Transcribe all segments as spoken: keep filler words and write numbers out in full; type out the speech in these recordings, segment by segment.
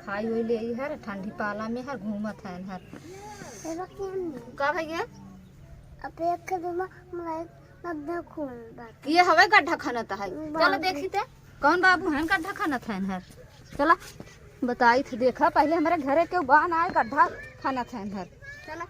खाई होई ले हर ठंडी पाला में हर घूमत है हर। का भैया? अब एक के दिमाग में गड्ढा खून बाटे। ये हवे गड्ढा खनत है। बाबू। चलो देखी ते, कौन बाबू हैं गड्ढा खनत हैं हर? चला, बताई थे, देखा, पहले हमारे घरे के बान आए, गड्ढा खनत हैं हर। चला।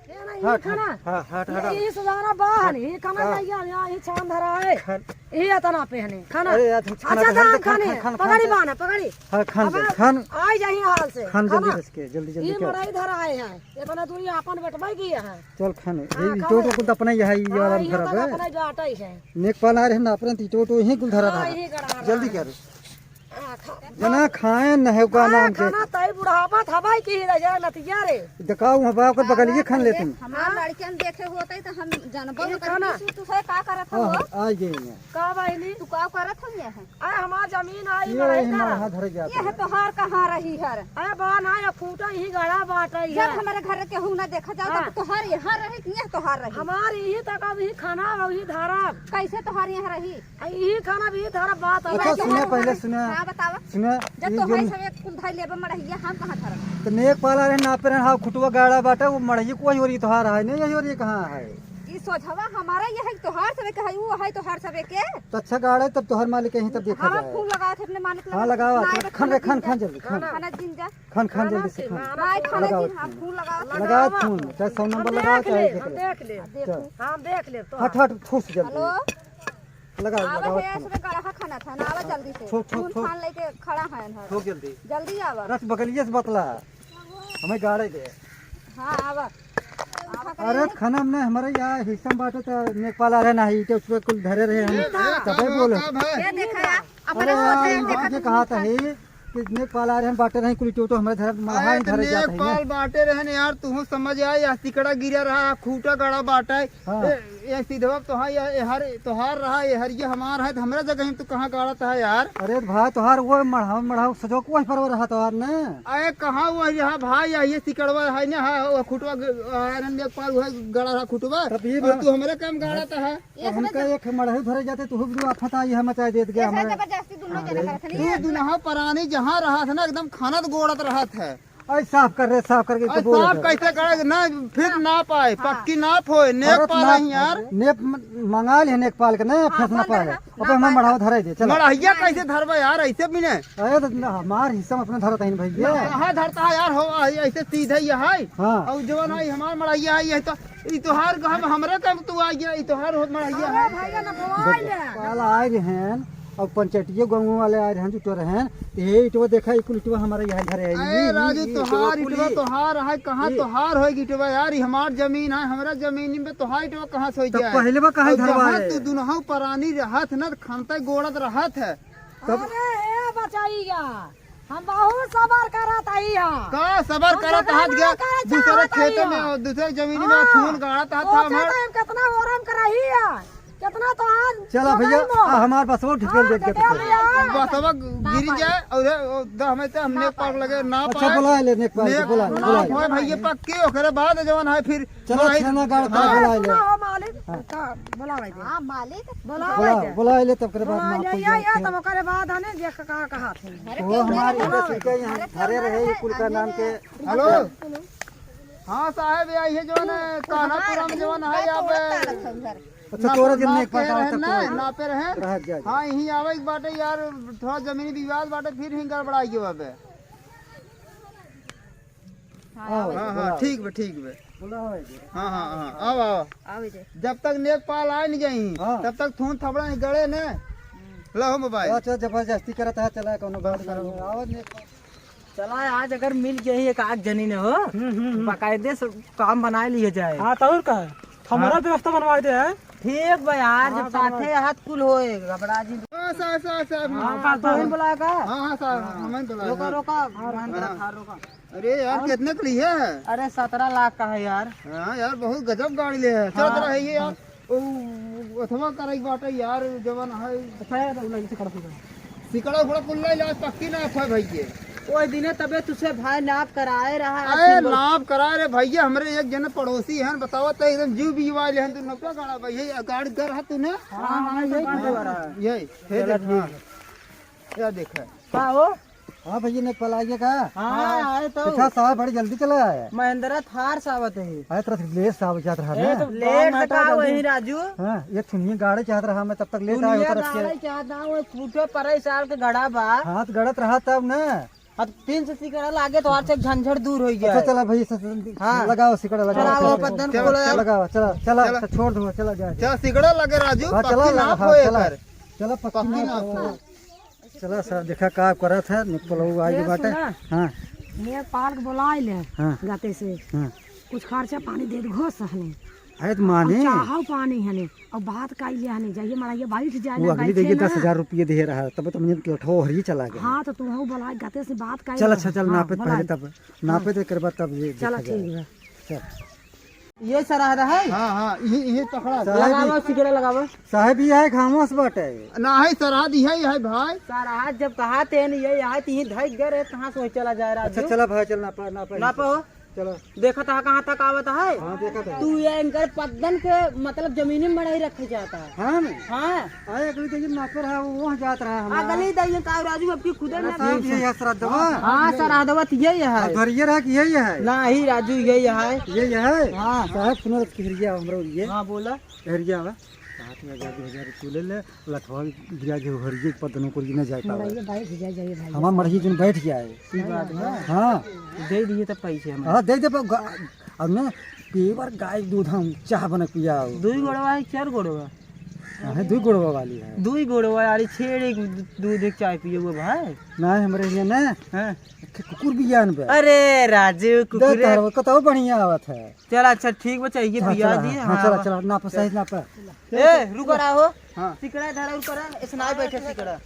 ये ना, ये हट, खाना। हट, हट, हट, ये, हट। ये सुधारा बाहन, ये खाना हाँ। नहीं है, यहाँ ये छान धरा है। खान। ये इतना पे है नहीं, खाना। अरे यार, तुम खाना अच्छा, खान, दाम खान, खाने, खान, खान, पकड़ी खान। बाना, पकड़ी। हाँ, खान अब दे, खान। आई जाही हाल से, खान जल्दी खाना। बच के, जल्दी, जल्दी ये कर। मड़ई धरा है, इतना दूरी आपन बैठबे की है। चल खाने। हाँ, ये खाओ। चोट को तो अपना ही है, ये हाँ, वाला ये घर तो है। अपना जो आटा ही है। नेक पाल आ रहे हैं ना, अपने तो चोट वहीं कुल धरा हाँ, रहा। यही गड़ा रहा जल्दी है। कर। हाँ, खा। जना खाए न है का हाँ, नाम के। खाना तई बुढ़ापा था भाई की रह जा नतिया रे। दिखाओ वहाँ बाप के बगलिए खान लेते हैं। हमार लड़कियन देखे होते तो हम जानबो ये न करती खाना। तू, तू है का करत हो? हाँ, आ गए हैं। का बहिनी? तू का करत हो ये है? आ हमार जमीन आई ये मड़ई ये धरा। मड़हा धरे जाते ये है हैं। तोहार कहाँ रही हर? अरे बा ना, ये खूंटा यही गड़ा बाटे जब है। हमारे घर के हूँ ना देखा जाओ हाँ। तो तोहार यहाँ रही कि ये तोहार रही? हमार यही तक अब यही खाना वही धरब। कैसे तोहार यहाँ रही? आ, यही खाना भी धरब बात अब। अच्छा, सुने, पहले सुने। हाँ, बतावा। सुने, जब ये तो जो है सब एक कुल धाई लेबे मड़हिया, हम कहाँ धरब? तो नेक पाला रहे, नापे रहे, हाँ, खुटवा गाड़ा बाटे, वो मड़ही को वही ओरी तोहार है, नहीं, यही ओरी कहाँ है? ई सोझवा हमारा ये है, तोहार सबे के है, वो है तोहार सबे के। तो अच्छा गाड़ा है, तब तोहार मालिक यहीं तब देखा हमार जाए। खून लगावत है, अपने मालिक हाँ, लगा। लगावा, ना, खान रे, खान, खान जल्दी, खान। खाना जिन जा। खान, खान जल्दी से खान। ना, खाना लगाओ जिन, हम खून। खून लगावत है। लगाओ खून, चाहे सौ नंबर हम लगाओ, देख चाहे ले, देख हम ले। देख ले। चल। हम देख ले, तो हट, हट, ठूस जल्दी। हेलो? लगाओ, आवा लगाओ है, खाना। इसमें गड़हा खाना था ना, आवा जल्दी से। ठोक, ठोक, खून ठोक। खान लेके खड़ा है ना। ठोक जल्दी। जल्दी आवा। रख बगलिए से बतला। हमें गाड़े दे। हाँ, आवा। आवा अरे, खाना हमने हमारे यहाँ हिस्सा में बांटे तो नेक पाला रहे ना, ईटे उसपे कुल धरे रहे हम। ये था। तबे बोलो। ये देखा, अपने अरे, सोचे, ये देखा ये तुम कहा था ही। कितने पाला रहन बाटे रहे, कुल टोटो हमरे धरत अरे, मढ़ाई तो धरे जात नेक है ना। पाल बाटे रहन यार, तुहू समझ आए, या सिकड़ा गिरा रहा, खूंटा गड़ा बाटे। हाँ। ए, ए, सीधवा तोहार, ये, ये हर, तोहार रहा, ये हर, ये हमार है, तो हमरा जगह में तू कहाँ गाड़त है यार? अरे तो भाई, तोहार वो मढ़ाऊ, मढ़ाऊ सजो को वही पर वो रहा तोहार ने। अरे कहाँ वो रहा भाई, या ये सिकड़वा है ना, हाँ, वो खूंटवा ग-, आ, नेक पाल वो है, गड़ा रहा खूंटवा, तब ये और बा- तू हमरे काम गाड़त है। ये और हमका सब एक मड़हू धरे जाते तो हुक दो आफत आई है मचाए देत गया ये सब हमारे। जबरदस्ती दोनों हाँ, जने रे। करत हनी। तू दुनहा परानी जहाँ रहत है ना, एकदम खानत गोड़त रहत है। अरे साफ कर रे, साफ करके अरे तो बोल साफ दे। कैसे करे ना, फिर हाँ। ना पाए, हाँ। पक्की ना पोए, नेक अरे तो पाल ना, नहीं यार। नेप म-, मंगा ले नेक पाल के ना, हाँ, फंस ना बंद पाए। रहा। ओपे ना हमार पाए। मड़हू धरे दे, चला। मड़हिया कैसे धरबे यार, ऐसे भी नहीं। अरे तो ना, हमार हिस्सा में अपने धरत है भैया। कहाँ धरता है यार, हो, ऐसे सीधे ही है। हाँ। और जवन है, हमार मड़हिया है, ये तो ई तोहार घर में हमरे काम तू आ गया, ई तोहार हो मड़हिया अरे है। भैया ना बोआई ले। काल आए रहन और पंचायतियो गाँव वाले आए रहन, जुटो रहन, तो ये इटवा देखा, ई कुल इटवा हमारे यहाँ घर है। अरे ई, राजू, ई, तोहार इटवा इटवा कुल ई। तोहार है, कहाँ ई। तोहार होई इटवा यार, ई हमार जमीन है, हमरा जमीन में तोहार इटवा कहाँ से होई तब जाए? पहले बा काहे और धरवा जहाँ है? तू दुनहु परानी रहत न, खनते गोड़त रहत है। तब अरे ए बचैया, हम बहुत सबर करत हई हा। का सबर हम करत सबर हाथ ना गया? करे दूसरे चाहत खेते हई में हा। और दूसरे जमीन में हाँ। खून गाड़त हाथ सोचे हमार। तो हम कितना ओरम करही हा, कितना तो आज चला भैया, बगल में। आ हमार बसवा ढकेल हाँ, दे के ढकेल तो। दिया। बसवा गिर जाए और ये, और द-, हमें तो हमने ना पाक पाए। लगे, ना अच्छा, पाए। बुला ले, नेक पाल के, नेक बुला ले, ना बुला ले। होए भैया पक्की, ओकरे बाद जवन है फिर चलो, भाई, छेना गाड़ के हाँ। बुला ले। सुना हो मालिक, हाँ। का बुलावे दे। हाँ, मालिक। बुलावे बुला, दे। बुला ले, तब करे बाद हाँ, में ये, आपको ये, जाके ये, तब ओकरे बाद आने जे का, का, कहा थे। अरे, वो क्यों हमारे नहीं? इधर से क्या यहाँ अरे, धरे रहे, ये कुल का नाम के। हेलो। हाँ साहब, ये, ये जो ना, कानापुरा में जो ना है, आप अच्छा, तोरा दिन में एक बार रहे ना, ना पे रहे। रह जाए। हाँ, यहीं आवे के बाटे यार, थोड़ा जमीनी विवाद बाटे, फिर यहीं गड़बड़ाई के बाबे। हाँ, हाँ, हाँ, हाँ, ठीक बा, ठीक बा। बुलाओ, आइए। हाँ, हाँ, हाँ, आओ, आओ। आओ इधर। जब तक नेक पाल आए नहीं जाई, हाँ। तब तक थून थपड़ा नहीं गड़े ने। हम्म। लो मोबाइल। अच्छा, जबरदस्ती करत है, चला, कोनो बात करो। आओ, नेक पाल। चला, आज अगर मिल गई एक आध जनी ने हो, हम्म, हम्म, हम्म। बाकायदे से काम बनाए लिए जाए। हाँ, तो और का? हमारा हाँ। व्यवस्था बनवा दे है। ठीक बा यार, हाँ, जब साथे बनवा। हाथ कुल होए, घबरा जी। हाँ, साहब, साहब, साहब। हाँ, हाँ, तो हाँ। बुलाए का? हाँ, हाँ, साहब, हाँ। हमें बुलाए, रोका, हाँ। रोका, हाँ। बहन का हाँ। रखा, रोका। अरे यार, और? कितने के लिए है? अरे, सत्रह लाख का है यार। हाँ यार, बहुत गजब गाड़ी ले है। चल हाँ। रहा है ये यार। हाँ। ओ, अथवा करे के बाटे यार, जवन है। अच्छा यार, उलाई से खड़ा हो गया। सिकड़ा उकड़ा कुल्ला इलाज पक्की ना खोए भैया। ओए दिने तबे तुझसे भाई नाप कराए रहा है, अरे सिंगल। नाप कराए रे भैया, हमरे एक जने पड़ोसी हैं, बतावा तो एकदम जीव भी वाले हैं, तू नपा गाड़ा भाई, ये गाड़ी दर है तूने? हाँ, हाँ, यही तो बात है। यही, हे चला देख, हाँ। ठीक है। क्या देखा? का हो? हाँ भैया, ने पलाइए का? हाँ, आए तो। अच्छा, साहब बड़ी जल्दी चला आया। महिंद्रा थार से आवत है। अरे, तरह से लेट से आवत जात रहा ए, ना। तो लेट से कम का आवत वही है। राजू? हाँ, ये सुनिए, गाड़ी चाहत रहा मैं, तब तक लेट आया दुनिया होता रस्ते। गाड़ी चाहत ना, वो फूटे परे साल के गड़ा बा। हाँ, तो गड़त रहा तब ना। अब तीन से सिकड़ा लागे तो आज से झंझट दूर हो अच्छा, जाए। चला भाई, से, से, हाँ। लगाओ, सिकड़ा लगाओ, चला, चला, वो पत्तन चला, खोला। चला। लगाओ, चला, चला, चला। अच्छा, छोड़ दो, चला जाए। चला, सिकड़ा लगे राजू, चला, पक्की चला, नाप हाँ, होए चला। कर। चला, पक्की पक्की नाप नाप होए। होए। चला सर, देखा का करत है, निपलऊ आइल ए, बाटे। सुना। हाँ। नेपाल के बोलाइ ले, हाँ। गाते से। हाँ। कुछ खर्चा पानी दे दे, घोष हने। अरे तो माने। अब चाहव पानी हने, अब बात काई ले हने, जाइए मड़ाइए बैठ जाए वो ना, अगली बैठे देखिए ना। दस हजार रुपये दे रहा, तब तो मुझे लठो हरिये चला गया। हाँ, तो तू हो बोलाइ गाते से बात काई चल, ले। अच्छा, चल, हाँ, नापे बोलाइ। पहले तब, नापे हाँ। तो एकर बाद तब ये चला, देखा जाए। ठीक है। चल। ये सरहद है? हाँ, हाँ, इही, इही पकड़ा। साहब लगावा, ई सिकड़ा लगावा। साहब, ई है घामस बाटे। नाही, सरहद इही है भाई। सरहद जब कहा तेन ये है, तो यही धई गए रहे, कहाँ से वही चला जाए राजू? अच्छा, चला भाई, चल, नापा, नापा। नापा हो। चला। देखत है कहाँ तक आवत है? हाँ, देखत है। तू ये इनकर पद्दन के, मतलब, जमीनी में मड़ाई रखे जाता है। हाँ ना? हाँ। अरे, अगली दहिया नापे रहा, वो वहाँ जात रहा हमारा। अगली दहिया का राजू, अब की खुदे अरे, ना साहब, ये है श्राद्धवा। हाँ, श्राद्धवा तो यही है। और धरिये रहा कि यही है? नाही राजू, यही है। यही है? हाँ। साहब, सुनो, तो हरिया हमरो ये। हाँ, बोला। हरिया बा। सात हजार, दो हजार तू ले ले, लठवा गिरा के हरिये पद्दनों को ना जाए पावे। मड़ाइए बैठ जाए, जाइए भाई। हमार मड़ही जन बैठ जाए। ई बात बा। हाँ। दे दिए तब पैसे हमें। हाँ, दे दे, ब-, ग-, अब ना pure गाय के दूध हम चाह बना के पियाओ। दुई गोड़वा है, चार गोड़वा? हाँ, दुई गोड़वा वाली है। दुई गोड़वा वाली छेड़ एक दू-, दूध एक चाय पिए हुए भाई। ना, हमरे यहाँ ना, हाँ। एक ठे कुकुर बियान बा। अरे राजू, दे कुकुरे। तार, कतौ बढ़िया आवत है। चल, अच्छा, ठीक बा, चाहिए हाँ, पिया चला, दिए, हाँ, हाँ, चला, बा। चला, नापा, सही नापा। ए, रुको रहा हो। हाँ। सिकड़ा धरा, रुको रहा, ऐसे ना बैठे सिकड़ा।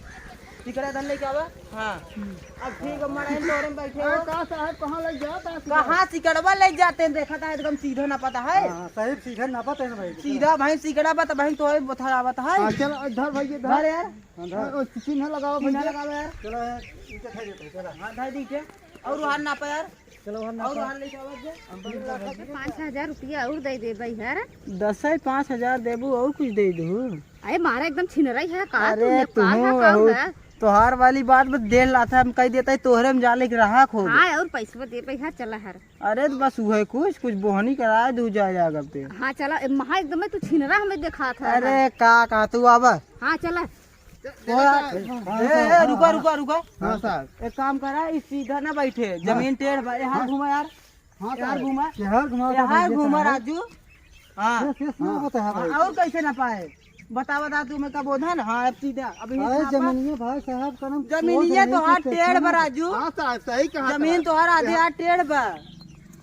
सिकड़ा धर लेके आवा। हाँ। अब ठीक है, मड़ाइन तोरे में बैठे हो। अरे, का साहब, कहाँ ले जात है सिकड़ा? कहाँ सिकड़वा ले जाते हैं, देखा था एकदम सीधा ना पता है। हाँ, सही सीधा ना पता है ना भाई। सीधा भाई सिकड़ा बा, तो भाई तोरे बथरा बता है। हाँ, चल, धर भाई, ये धर। धर यार। हाँ, धर। ओ, चिन्ह लगाओ चिन्ह भैया। लगाओ यार। चलो यार, इनके धर देते हैं, चलो। हाँ, धर दीजिए। और हार नापा यार। चलो, हम और नापा। हार लेके आवा जे। हम बड़ी बात है। पाँच हजार रुपया और दे देबे यार। दस है, पाँच हजार देबू और कुछ दे दू। अरे मारा एकदम छिनरई है का तू, अरे नेपाल तुहूँ है का अहू, है? तोहार वाली बात में देर लाता है, हम कह देता है तोहरे में जाले के रहा खो। हाँ, और पैसवा देबे यार, चला हर। अरे तो बस उहे कुछ, कुछ बोहनी कराए दू जाए जागब ते। हाँ, चला, ए, महा एकदम तू छिनरा हमें देखा था। अरे का, का तू आवा? हाँ, चला। ए, ए, रुका, रुका, रुका। हाँ, साहब। एक काम करा, ई सीधा ना बैठे, हाँ। जमीन टेढ़ बा, यहाँ हाँ। घुमा यार। हाँ, यार साहब। घुमा। यार घुमा, यार घुमा, राजू। हाँ। हाँ, और कैसे ना पाए? बता, बता, तू मैं का बोधा ना? हाँ, अब सीधा, अब अरे, जमीनिया भाई साहब, करम जमीनिया तो हाथ टेढ़ बा, राजू। हाँ, साहब, सही कहा जमीन तो हाथ आधे हाथ टेढ़ बा।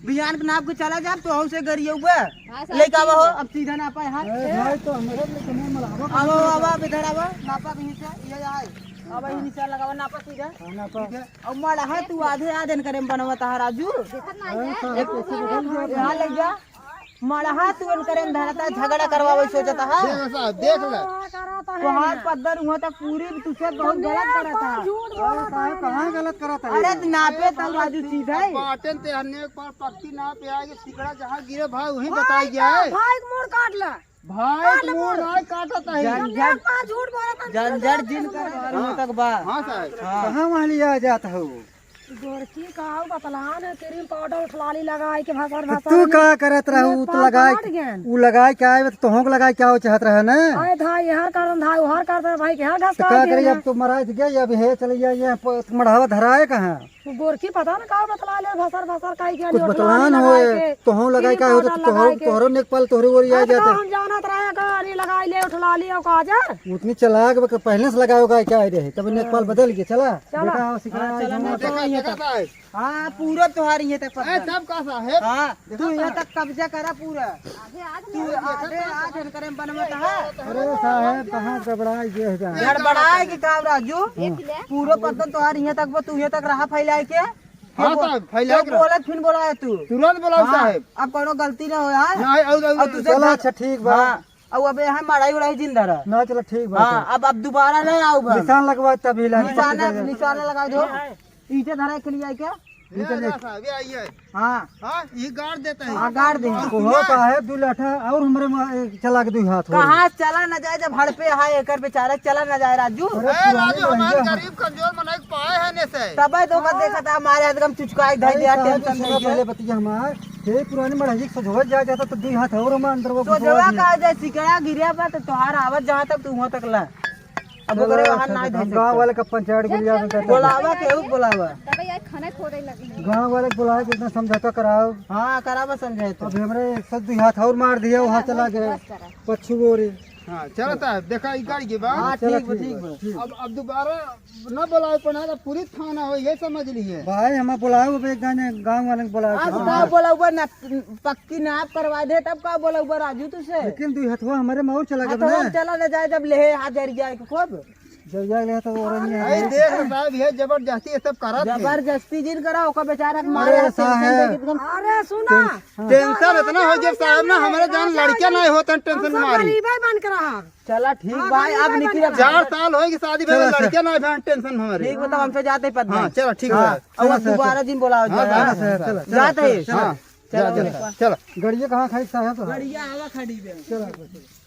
बिहान के नाप के चला जाब, तो हमसे गरियउबे। हाँ, साहब, लेके आवा हो, ठीक बा। अब सीधा नापा है, हाँ। ए, भाई, तो हमरे लिए तो नहीं मलावा। अब, अब, अब इधर आवा, नापा कहीं से, ये आए। अब यही नीचे लगावा, नापा सीधा। हाँ, नापा। ठीक है। अब मड़हा तू आधे आधे करे में बनवत है, राजू। देखत ना है। हाँ, साहब, कैसे बदल गया? यहाँ ले जा। मड़हा तू इनकरे में धरता, झगड़ा करवावे सोचता है। देख साहब, देख ले। तोहार पद्दर हुआ तक पूरी तुझसे बहुत गलत करता है। झूठ बोलता है। कहाँ गलत करता है? अरे, तो नापे तब राजू सीधा है। बाटेन ते अन्य एक बार पक्की नाप पे आए, सिकड़ा जहाँ गिरे भाई, वहीं बताई जाए। भाई के मुड़ काट ले। भाई के मुड़ ना काटत है। झंझट, झंझट जिन कर तक बा। हाँ साहब। हाँ। कहाँ वहाँ लिया जाता है वो? गोरकी का बतलान है, क्रीम पाउडर उठलाली लगाई के भसर तो भसर तू में का करत रहू? उ तो लगाई, उ लगाई के आए, तो तोहूँ के लगाई के आवे चाहत रहे ना। आए धा, यहर कर धा, उहर कर दे, भाई के हर घस तो का करे, अब तो मराई गया, अब हे चले गया, ये प-, मढ़ावा धराए कहाँ? उ गोरकी पता न का बतला ले, भसर भसर काई के कुछ बतलान होए, तोहूँ लगाई का होत, तोहरो नेकपाल तोहरे ओर आ जाते। हम जानत रहे का अरे लगाई ले उठलाली और काजर। उतनी चालाक बा, पहले से लगाओ का क्या रहे, तब नेकपाल बदल गया, चला। चला। बेटा, आओ, सिकड़ा, हाँ, चला, आओ। मैं तो देखा, देखा साहब। हाँ, पूरा तोहार इहे तक पता। ए, तब का साहब? हाँ, देखा तू यहाँ साहब। तक कब्जा करा पूरा। तू आधे आधे इनकरे में बनवत है। अरे साहब, कहाँ गड़बड़ाई गए है? गड़बड़ाए के का राजू? हाँ। पूरा पद्दन तोहार इहे तक बा, तू इहे तक रहा फैलाए के। हाँ साहब, फैलाए के रहा। बोलत फिर बोला है तू। तुरंत बोलाओ हाँ, साहब। अब कोनो गलती ना हो यार। नहीं, और, और, और तुझे चला, अच्छा, ठीक बा। हाँ, अब अबे यहाँ मड़ाई उड़ाई जिन धरा। ना, चला, ठीक बा, हाँ, चला। अब, अब दोबारा नहीं आऊ बा। निशान लगवा तभी ला। निशान, निशान लगा दो। ईंटे धरा के लिए क्या? ये निकल जा। राजा साहब, ये आई है। हाँ। हाँ, ये गाड़ देता है। हाँ, गाड़ दे। और कोहा सुना? का है, दू लाठा और हमरे मा-, ए, चला के दू हाथ हो। कहाँ चला न जाए, जब हड़पे है एकर बेचारा, चला न जाए राजू। अरे ए, पुराने राजू, हमार मड़ैया। गरीब कमजोर मनई के पाए है ने से। तबे तो ओकर हाँ। देखत है, हमारे हाथ कम चुचकाई धइ अरे दिया, साहब, tension सुना नहीं है। पहले बतिया हमार। हे पुराने मड़ैया के सजोत जाए जाता तो दू हाथ और हम अंदर वो सजोवा घुसवा दिए। का जाए, सिकड़ा गिरिया बा तो तोहार आवत जहाँ तक तू वहाँ तक ला। अब चलो, ओकरे वहाँ अच्छा, ना हम धइ गाँव सकता। वाले का पंचायत चल, गुलिया चल, में चल। करते हैं। बोलावा, केहू के बोलावा। तबे यार खाना खोरे लगले। गाँव वाले के बोलाए, कितना समझौता कराओ। हाँ, करावा समझौता। अब हमरे एक सौ दू हाथ और मार दिया, वहाँ चला गया। बस करा। पच्छू गोरी। हाँ, चलो साहब, देखा ई गाड़ी के बा। हाँ, चलो, ठीक बा, ठीक ठीक बा, बा। ठीक। अब, अब दोबारा न बोलावे पड़ा, पूरी थाना हो, ये समझ लिए। भाई, हम बोलाओ, अब एक गाने गाँव वाले के बोलाओ। अब का बोलाओ ना, पक्की नाप करवा दे, तब का बोलाओ राजू तुसे? लेकिन दू हथवा हमरे में और चला गया हथवा ना। चला ले जाए, जब लेहे हाथ जर जाए के खूब। जर जाए ले तो और नहीं अरे है। देख साहब, ये जबरदस्ती ये सब करत है। जबरदस्ती जिन करा, ओकर बेचारा के मारे अरे हाथ tension साहब। दे के एकदम। अरे सुना। हाँ। tension इतना हो गया साहब ना, हमारे जान लड़के नहीं होते हैं, tension हम सब मारी। गरीबे बन के रहा। चला ठीक हम बा, गरीबे अब बन निकल के रहा। चार साल होइगी शादी भइले, चला, लड़के नहीं भइले, tension हमारे। ठीक बताओ, हमसे जाते पद हाँ, नहीं। चला, ठीक हाँ, है। अब चला, चला, दोबारा चला। दिन बोलाओ हाँ, जाए। चला, हाँ, चला, चला, जाते चला, हैं। चला, चला, चला, चला। चला। गड़िया कहाँ खाई साहब? गड़िया आवा खड़ी बे। चला, चला।